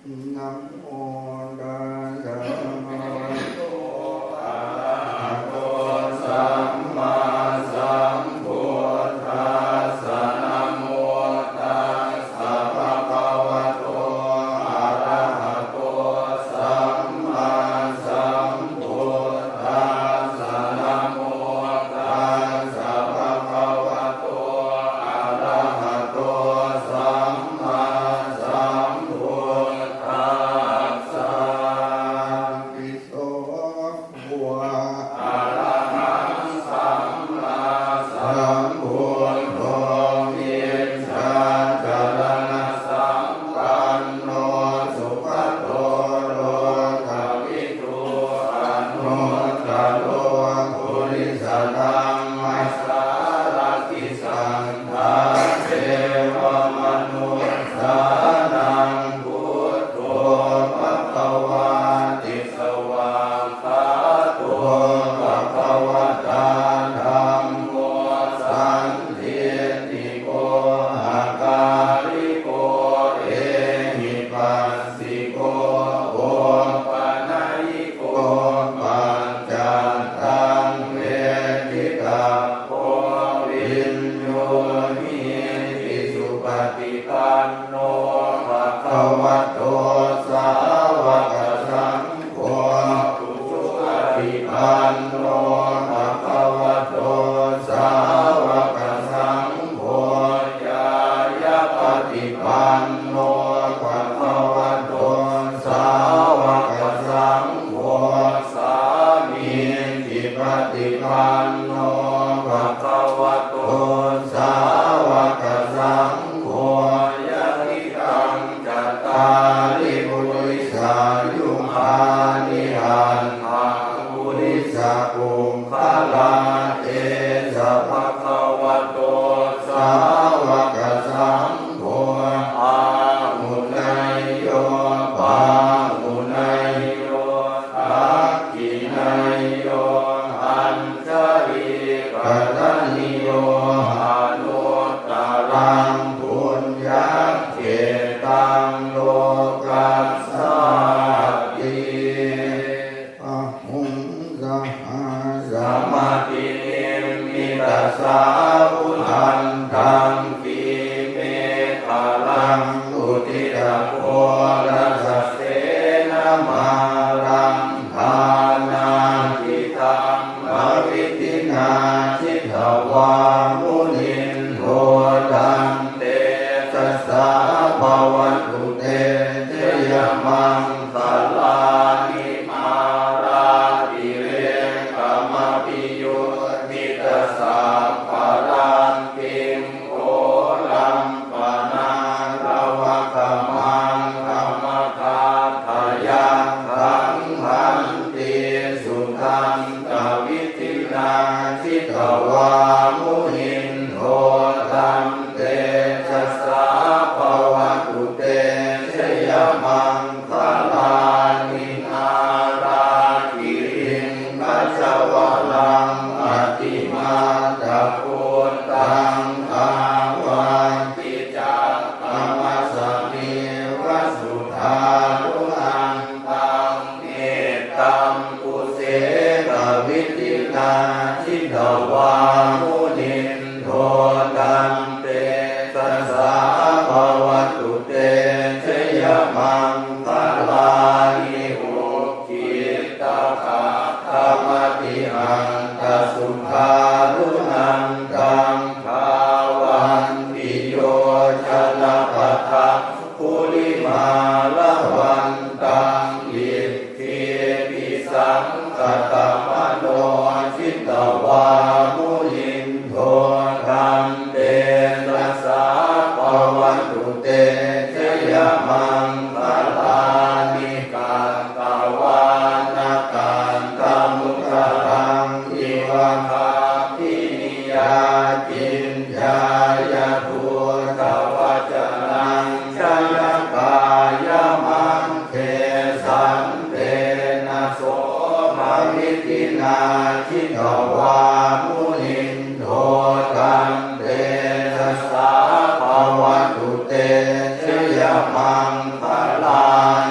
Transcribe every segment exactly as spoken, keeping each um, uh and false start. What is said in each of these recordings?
Namo tassa bhagavato arahato sammāsambuddhassa. Namo tassa bhagavato arahato sammāsambuddhassa. Namo tassa bhagavato arahato sammāsambuddhassa. Itipi so bhagavā arahaṃ sammāsambuddho vijjācaraṇasampanno sugato lokavidū anuttaro purisadammasārathi satthā devamanussānaṃ buddho bhagavāti. Svākkhāto bhagavatā dhammo sandiṭṭhiko akāliko ehipassiko opanayiko paccattaṃ veditabbo viññūhīti. Supaṭipanno bhagavato sāvakasaṅgho, ujupaṭipanno bhagavato sāvakasaṅgho, ñāyapaṭipanno bhagavato sāvakasaṅgho, sāmīcipaṭipanno bhagavato sāvakasaṅgho, yadidaṃ cattāri purisayugāni aṭṭha purisapuggalā, esa bhagavato sāvakasaṅgho, āhuneyyo pāhuneyyo dakkhiṇeyyo añjalikaraṇīyo anuttaraṃ puññakkhettaṃ lokassāti. Bāhuṃ sahassamabhinimmitasāvudhantaṃ grīmekhalaṃ uditaghorasasenamāraṃ dānādidhammavidhinā jitavā munindo taṃ tejasā bhavatu te jayamaṅgalāni. Mārātirekamabhiyujjhitasabbarattiṃ ghorampanāḷavakamakkhamathaddhayakkhaṃ khantīsudantavidhinā jitavā munindo taṃ tejasā bhavatu te jayamaṅgalāni. Nāḷāgiriṃ gajavaraṃ atimattabhūtaṃ dāvaggicakkamasanīva sudāruṇantaṃ mettambusekavidhinā jitavā munindo taṃ tejasā bhavatu te jayamaṅgalāni. Ukkhittakhaggamatihatthasudāruṇantaṃ dhāvantiyojanapathaṅgulimālavantaṃ iddhībhisaṅkhatamano jitavā munindo taṃ tejasā bhavatu te jayamaṅgalāni. Katvāna kaṭṭhamudaraṃ iva gabbhinīyā ciñcāya duṭṭhavacanaṃ janakāyamajjhe santena somavidhinā jitavā munindo taṃ tejasā bhavatu te jayamaṅgalāni.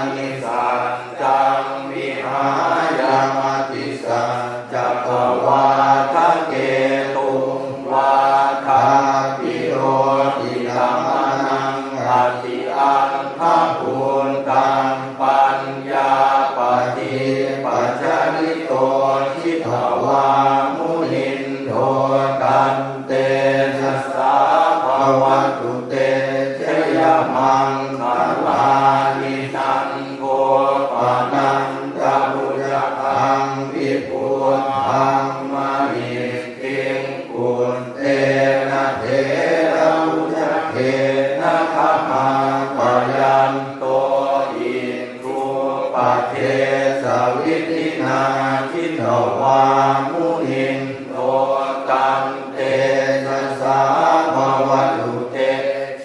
paṭṭhasavidhinā jitavā munindo taṃ tejasā bhavatu te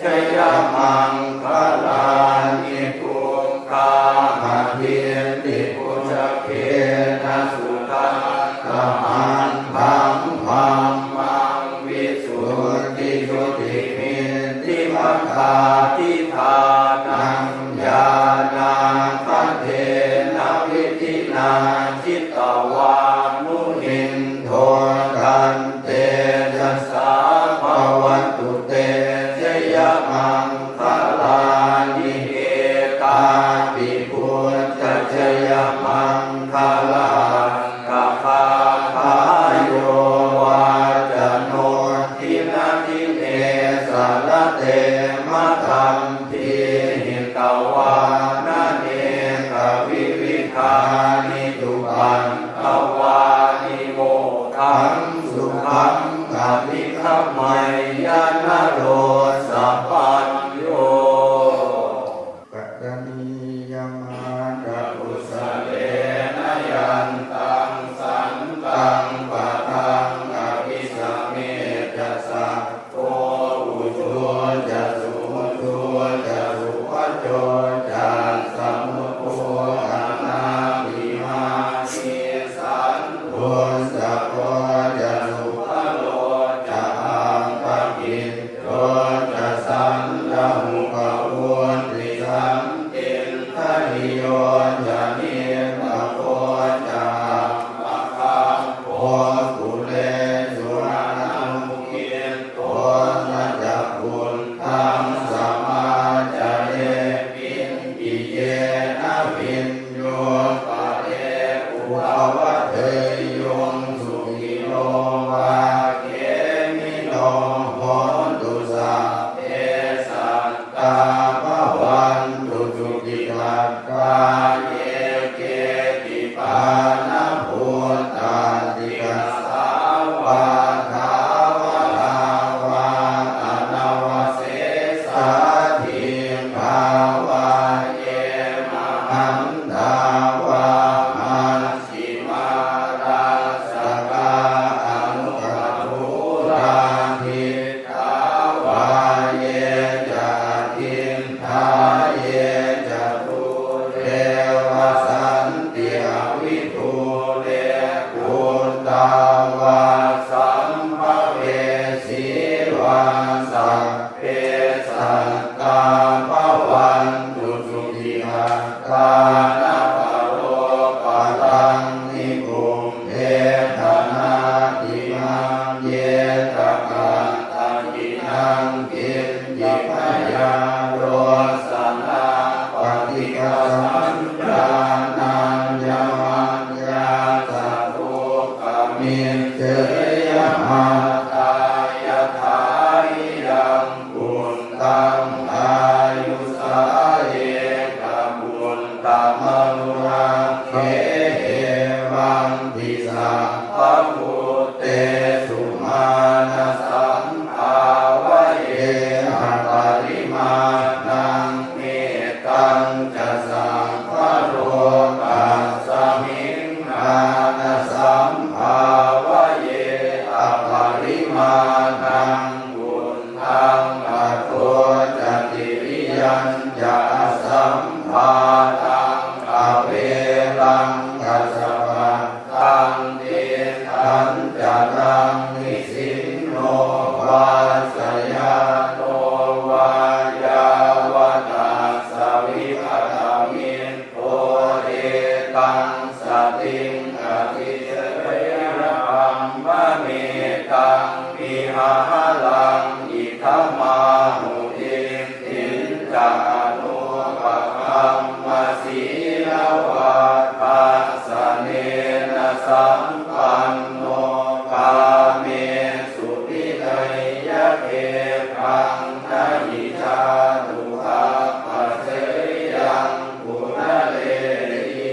jayamaṅgalāni. Duggāhadiṭṭhibhujagena sudaṭṭhahatthaṃ brahmaṃ visuddhijutimiddhibakābhidhānaṃ ñāṇāgadena vidhinā jitavā munindo taṃ tejasā bhavatu te jayamaṅgalāni. Etāpi buddhajayamaṅgalaaṭṭhagāthā yo vācano dinadine sarate matandī hitvānanekavividhāni cupaddavāni mokkhaṃ sukhaṃ adhigameyya naro sapañño. Karaṇīyamatthakusalena yantaṃ santaṃ padaṃ abhisamecca sakko ujū ca suhujū ca suvaco cassa mudu anatimānī santussako ca subharo ca appakicco ca sallahukavutti santindriyo ca nipako ca appagabbho kulesu ananugiddho. Na ca khuddaṃ samācare kiñci yena viññū pare upavadeyyuṃ. Sukhino vā khemino hontu sabbe sattā bhavantu sukhitattā. Ye keci pāṇabhūtatthi tasā vā thāvarā vā anavasesā dīghā vā ye mahantā vā maj jhimā rassakā aṇukathūlā diṭṭhā vā ye ca adiṭṭhā ye ca dūre vasanti avidūre guttā vā sambhavesī vā sabbe sattā bhavantu sukhitattā. Na paro paraṃ nikubbetha nātimaññetha katthaci naṃ kiñci byārosanā paṭighasaññā nāññamaññassa dukkhamiccheyya. Mātā yathā iyaṃ puttaṃ āyusā ekaputtamanurakkhe evaṃ pi sabbabhūtesu mānasambhāvaye aparimāṇaṃ. Mettañca sabbalokasmiṃ mānasambhāvaye aparimāṇaṃ uddhaṃ adho ca tiriyañca asambādhaṃ averaṃ asapattaṃ. Tiṭṭhañcaraṃ nisinno vā sayāno vā yāvatassa vigatamiddho etaṃ satiṃ adhiṭṭheyya brahmametaṃ vihāraṃ idhamāhu. Diṭṭhiñca anupagamma sīlavā dassanena sampanno kāmesu vineyya gedhaṃ na hi jātu gabbhaseyyaṃ punaretīti.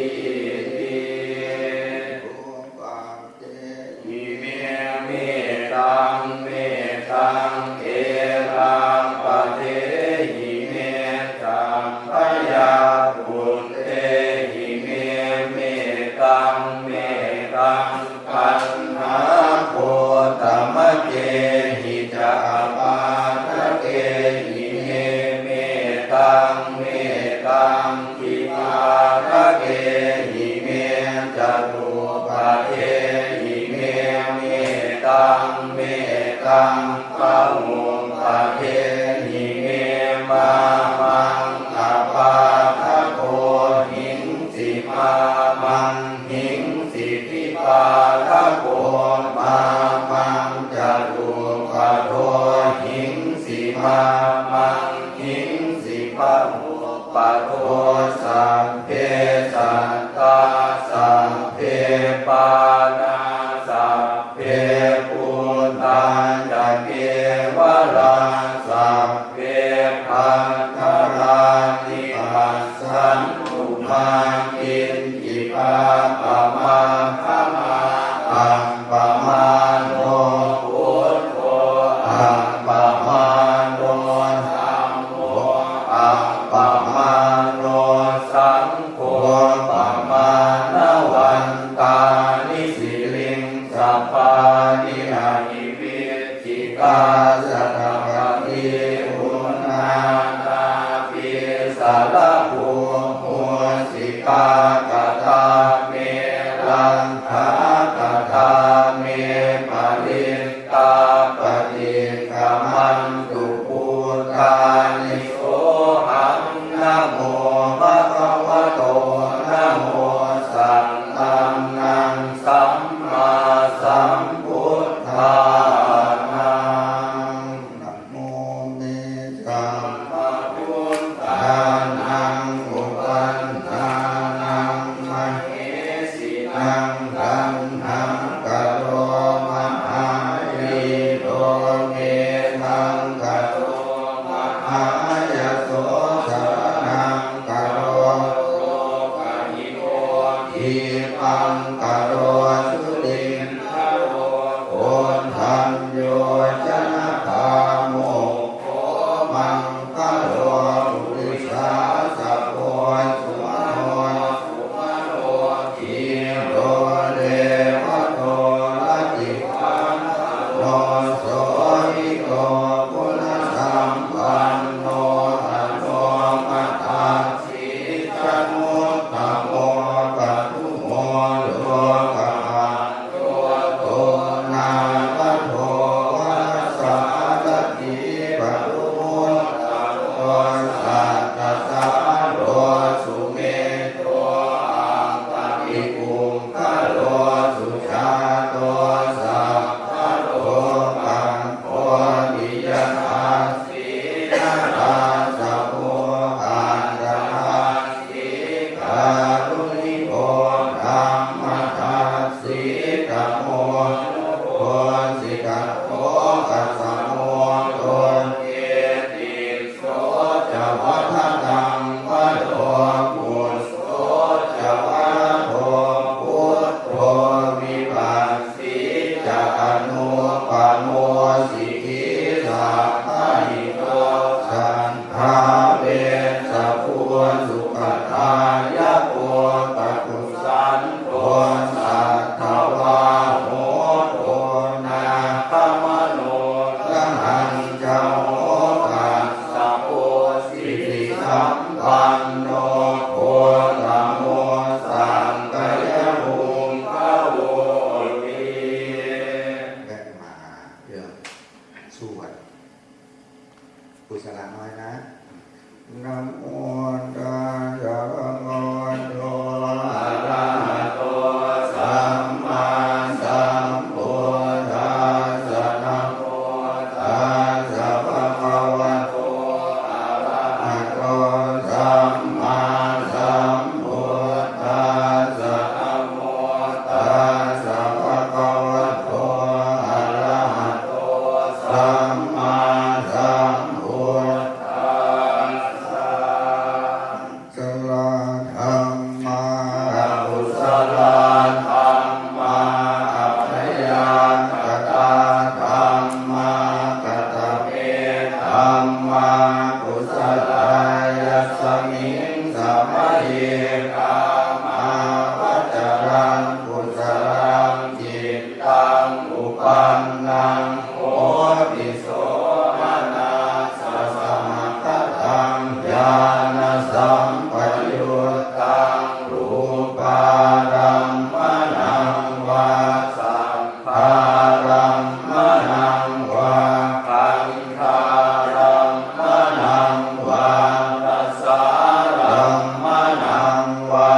Saṅgho pamāṇavantāni siriṃsapāni ahi vicchikā satapadī uṇṇānābhī sarabū mūsikā. Katā me rakkhā katā me parittā paṭikkamantu bhūtāni. Sohaṃ namo bhagavato namo sattannaṃ sammāsambuddhānaṃ. Namo me sabbabuddhānaṃ uppannānaṃ mahesinaṃ taṇhaṅkaro mahādhīro medhaṅkaro mahāyaso saraṇaṅkaro lokahito dīpaṅkaro sulindharo koṇḍañño janakāmo maṅgalo urisāsabho sumano sumaro dhīro revato rativaḍḍhano sobhito guṇasampanno anomadassī januttamo padumo lokagaṅ- -to nāgato varasārathī padumo taro sattasāro sumedho aṅgapikuṅgalo sujāto sabbalokaggo piyadassī narāsabho aṭṭhā- -ssī kāruṇiko dhammadassi tamonudo sikhato asamo doke tisso ca vadataṃ varo musso ca varado buddho vipassī ca anuppamo sikhī sabbahito saṅ- -ghā vessabhū sukhadāyako kakusandho satthavāho konāgamano gahaññamokkhassapo sirisampanno gotamo sakyapuṅgavoti. สวด กุศลาน้อยนะ Namo tassa bhagavato arahato sammāsambuddhassa. Namo tassa bhagavato arahato sammāsambuddhassa. Namo tassa bhagavato arahato sammāsambuddhassa. Kusalā dhammā, akusalā dhammā, abyākatā dhammā. Katame dhammā kusalā? Yasmiṃ samaye kāmāvacaraṃ kusalaṃ cittaṃ uppannaṃ hoti somanassasahagataṃ ñāṇasampayuttaṃ rūpārammaṇaṃ vā saddārammaṇaṃ vā gandhārammaṇaṃ vā rasārammaṇaṃ vā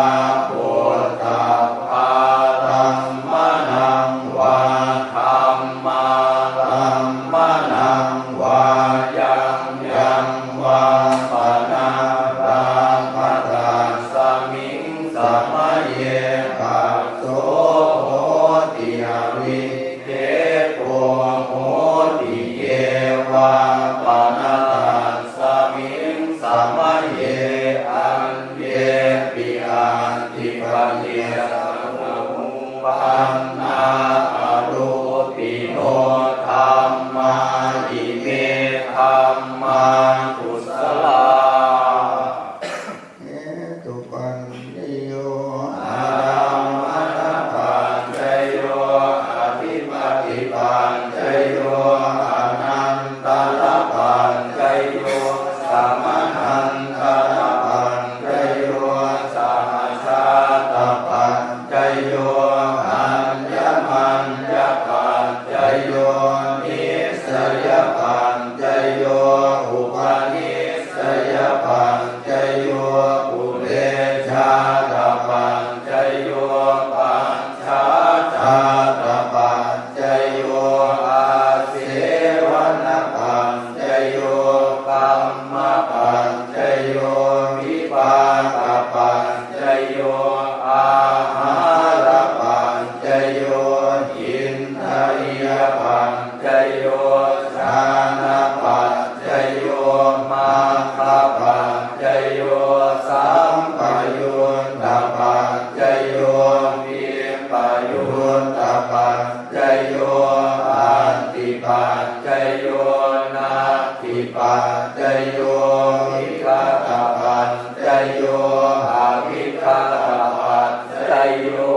avigatapaccayo.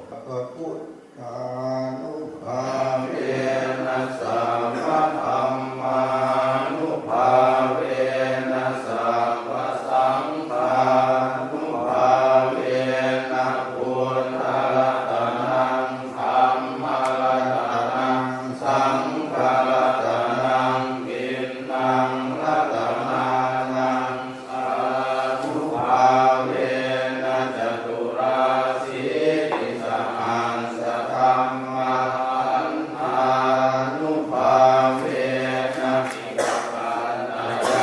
Sabbabuddhānubhāvena sabbadhammānubhāvena sabbasaṅghānubhāvena buddharatanaṃ dhammaratanaṃ saṅgharatanaṃ tiṇṇaṃ ratanānaṃ ānubhāvena caturāsītisahassadhammaratanaṃ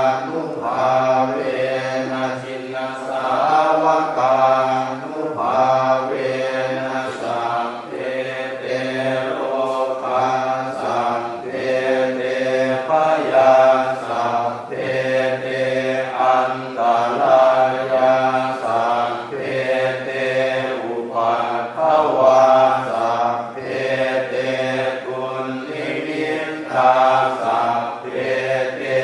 ānubhāvena jitasāvakānubhāvena sabbe te rogā sabbe te bhayā sabbe te antarāyā sabbe te upaddavā sabbe te dunnimittā sabbe te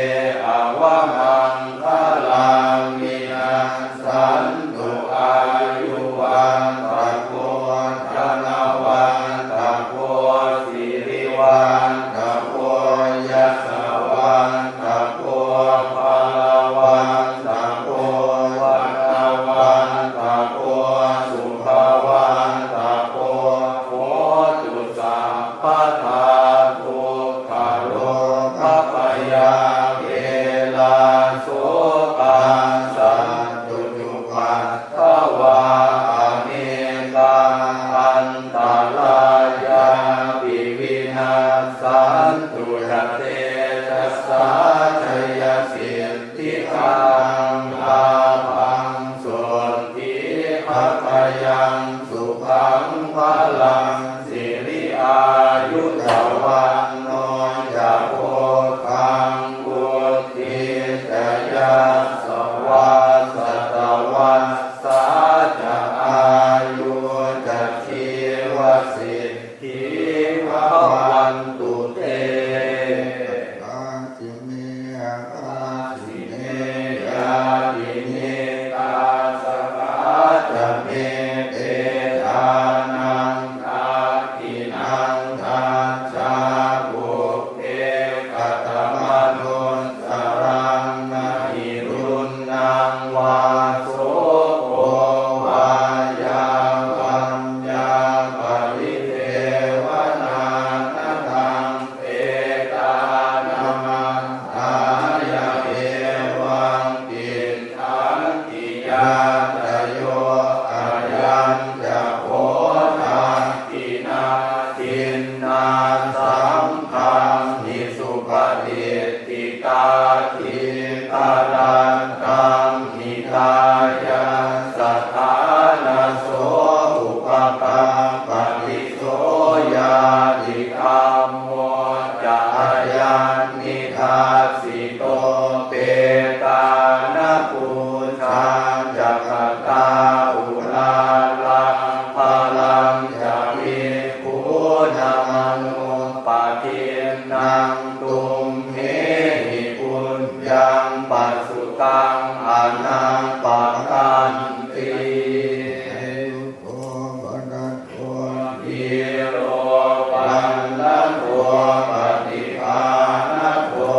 avamaṅgalā vinassantu. Āyuvaḍḍhako dhanavaḍḍhako sirivaḍḍhako yasavaḍḍhako balavaḍḍhako vaṇṇavaḍḍhako sukhavaḍḍhako hotu sabbadā. Dukkharogabhayā verā sokā sattu cupaddavā anekā antarāyāpi vinassantu ca tejasā. Jayasiddhi dhanaṃ lābhaṃ sotthi bhāgyaṃ sukhaṃ balaṃ siri āyu ca vaṇṇo ca bhogaṃ vuḍḍhī ca yasavā satavassā ca āyū ca jīvasiddhī bhavantu te. Sadā me akāsi me ñātimittā sakhā ca me petānaṃ dakkhiṇaṃ dajjā pubbe katamanussaraṃ. Na hi ruṇṇaṃ vā soko vā yā bhaññā paridevanā na taṃ petānamatthāya evaṃ tiṭṭhanti ñātayo. Ayañca kho dakkhiṇā dinnā saṅghamhi supatiṭṭhitā dīgharattaṃ hitāyassa ṭhānaso upakappati. So ñātidhammo ca ayaṃ nidassito petāna pūjā ca katā uḷārā balañca bhikkhūnamanuppadinnaṃ tumhehi puññaṃ pasutaṃ anappakanti. Dhīro paṇṇato paṭibhāṇato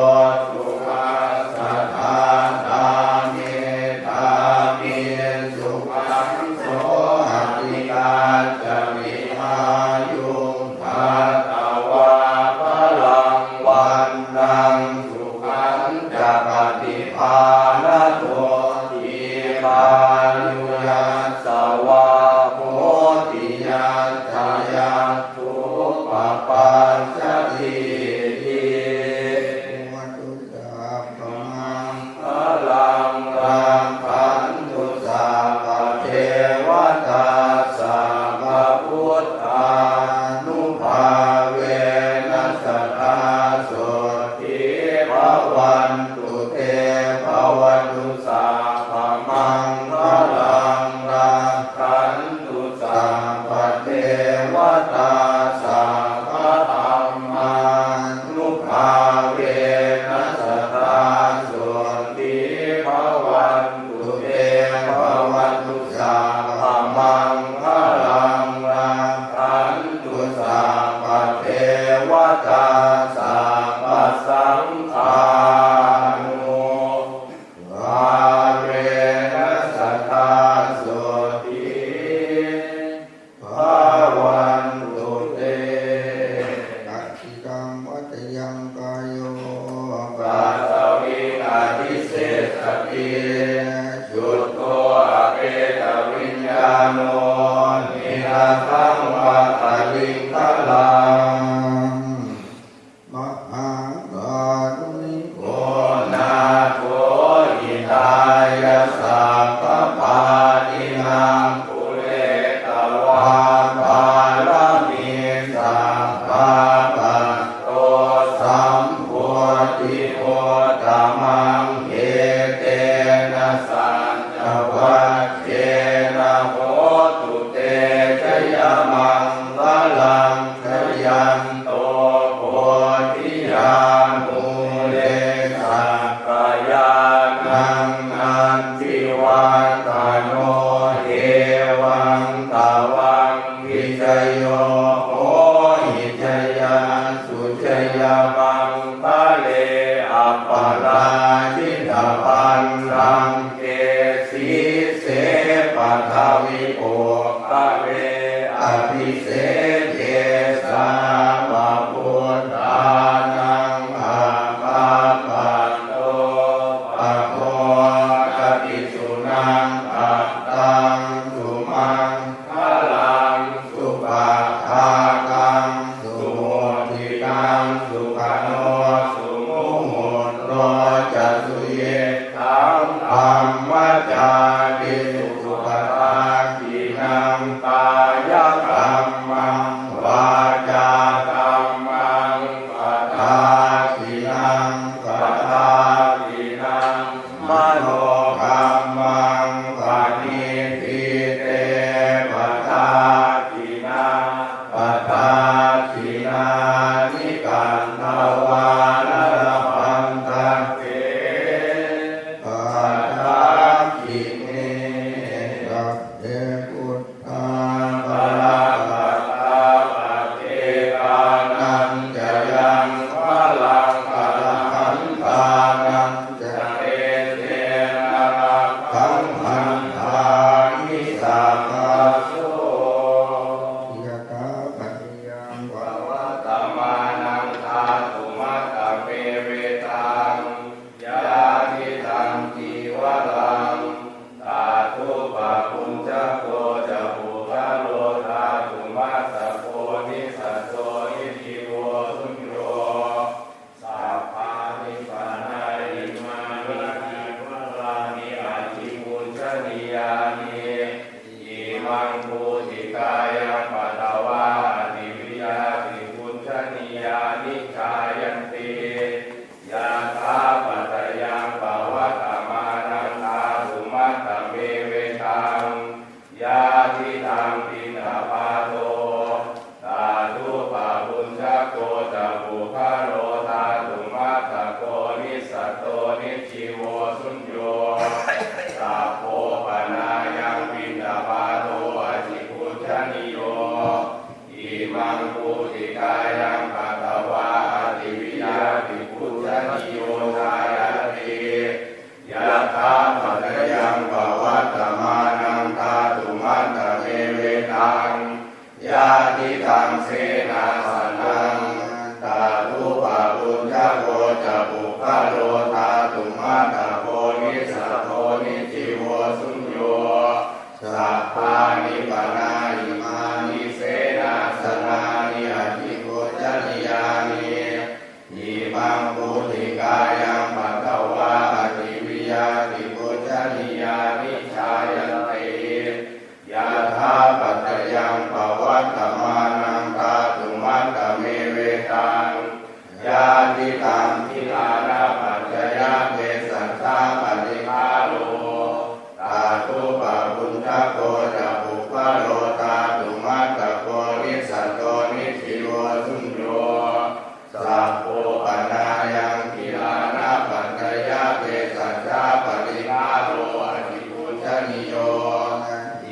sukhassa dātā medhāvī sukhaṃ so adhigacchati. Āyuṃ datvā balaṃ vaṇṇaṃ sukhañca paṭibhāṇato dīghāyu yasavā hoti yattha yatthūpapajjatīti. Bhavatu sabbamaṅgalaṃ rakkhantu sabbadevatā sabbabuddhānubhāvena sadā sotthī bhavantu te. Bhavatu sabbamaṅgalaṃ Tano evaṃ tvaṃ vijayo hohi jayassu jayamaṅgale, aparājitapallaṅke sīse paṭhavipokkhare, abhiseke sabbabuddhānaṃ aggappatto pamodati. Sunakkhattaṃ sumaṅgalaṃ supabhātaṃ suhuṭṭhitaṃ, sukhaṇo sumuhutto ca suyiṭṭhaṃ brahmacārisu. Padakkhiṇaṃ kāyakammaṃ vācākammaṃ padakkhiṇaṃ, padakkhiṇaṃ manokammaṃ paṇidhī te padakkhiṇā, padakkhiṇāni katvāna labhantatthe padakkhiṇe. Sabbe buddhā balappattā paccekānañca yaṃ balaṃ arahantānañca tejena rakkhaṃ bandhāmi sabbaso. Yathāpaccayaṃ pavatthamānaṃ dhātumattamevetaṃ, yadidaṃ cīvaraṃ, tathūpabhuñjako ca puggalo dhātumattako nissatto nijjīvo suñño. Sabbāni pana imāni cīvarāni abhibhuñjanīyāni, imaṃ pūtikāyaṃ patvā ativiya abhibhuñjanīyāni jāyanti. Yathāpaccayaṃ pavatthamānaṃ dhātumattamevetaṃ, yadidaṃ piṇḍapāto tathūpabhuñjako ca puggalo dhātumattako nissatto nijjīvo suñño. Sabbo panāyaṃ piṇḍapāto abhibhuñjanīyo, imaṃ pūtikāyaṃ patvā ativiya abhibhuñjanīyo jāyanti. Yathāpaccayaṃ pavatthamānaṃ dhātumattamevetaṃ, yadidaṃ senāsanaṃ tathūpabhuñjako ca puggalo dhātumattako nissatto nijjīvo suñño. Sabbāni pana imāni senāsanāni abhibhuñjanīyāni, imaṃ pūtikāyaṃ patvā ativiya abhibhuñjanīyāni jāyanti. Yathāpaccayaṃ pavatthamānaṃ dhātumattamevetaṃ, yadidaṃ gilānapaccayabhesajjapaṭighāno tathūpabhuñjako ca puggalo dhātumattako nissatto nijjīvo suñño. Sabbo panāyaṃ gilānapaccayabhesajjapaṭighāno abhibhuñjanīyo,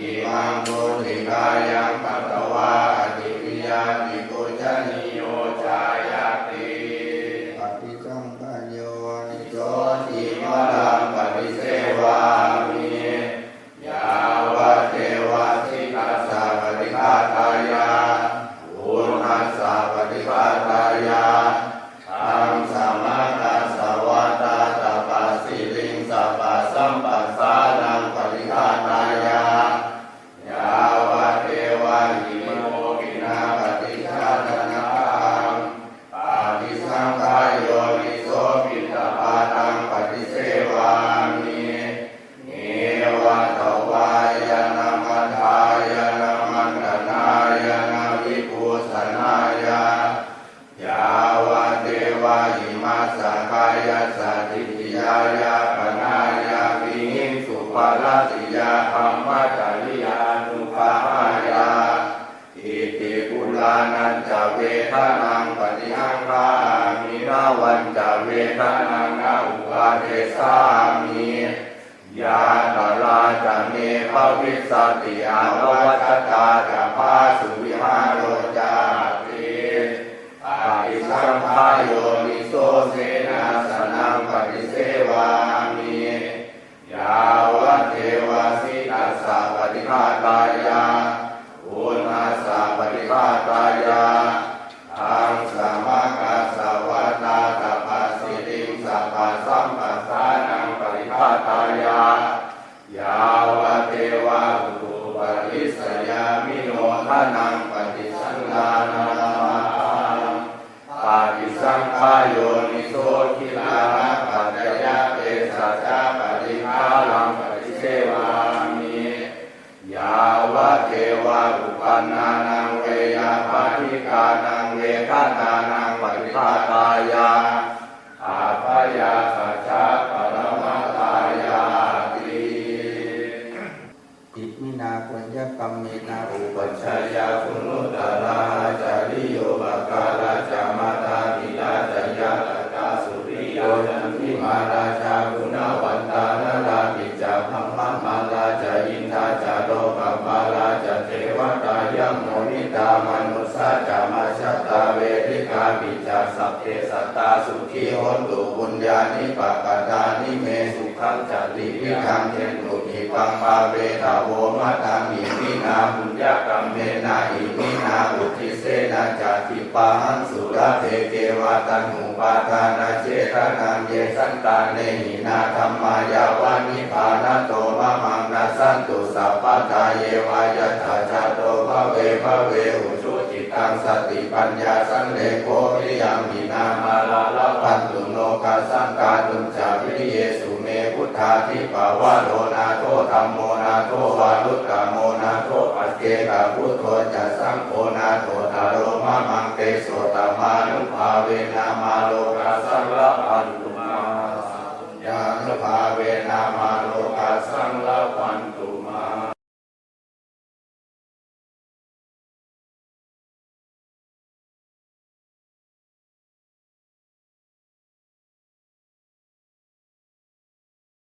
imaṃ pūtikāyaṃ patvā ativiya abhibhuñjanīyo jāyanti. Paṭisaṅkhā yoniso cīvaraṃ paṭisevāmi, yāvadeva sītassa paṭighātāya, uṇhassa paṭighātāya, ḍaṃsamakasavātātapasiriṃsapasamphassānaṃ paṭighātāya, yāvadeva himokhinapaṭicchādanatthaṃ, paṭisaṅkhā yoniso piṇḍapātaṃ paṭisevāmi, neva davāya na madāya na maṇḍanāya na vibhūsanāya, yāvadeva imassa kāyassa ṭhitiyā yāpanāya vihiṃsuparatiyā brahmacariyānuggahāya. Iti purāṇañca vedanaṃ paṭihaṅkhāmi navañca vedanaṃ na uppādessāmi, Yātrā ca me bhavissati, anavajjatā ca phāsuvihāro cāti. Paṭisaṅkhā yoniso senāsanaṃ paṭisevāmi, yāvadeva sītassa paṭighātāya, uṇhassa paṭighātāya, ḍaṃsamakasavātātapasiriṃsapasamphassānaṃ paṭighātāya, yāvadeva utuparissayavinodanaṃ paṭisallānārāmatthaṃ. Paṭisaṅkhā yoniso gilānapaccayabhesajjapaṭighāraṃ paṭisevāmi, yāvadeva uppannānaṃ veyyābādhikānaṃ vedanānaṃ paṭighātāya, abyāpajjhaparamatāyāti. Iminā puññakammena upajjhāyā guṇuttarā, ācariyūpakārā ca mātā pitā ca ñātakā, suriyo candimā rājā guṇavantā narāpi ca, brahmamārā ca indā ca lokapālā ca devatā, yamo mittā manussā ca majjhattā verikāpi ca, sabbe sattā sukhī hontu puññāni pakatāni me, sukhañca tividhaṃ dentu khippaṃ pāpetha vo mataṃ. Iminā puññakammena iminā uddisena ca, khippāhaṃ sulabhe ceva taṇhupādānachedanaṃ, ye santāne hīnā dhammā yāva nibbānato mamaṃ, nassantu sabbadā yeva yattha jāto bhave bhave. Ujucittaṃ satipaññā sallekho viriyamhinā, mārā labhantu nokāsaṃ kātuñca viriyesu me. Buddhādhipavaro nātho, dhammo nātho varuttamo, nātho paccekabuddho ca, saṅgho nāthottaro mamaṃ, tesottamānubhāvena mārokā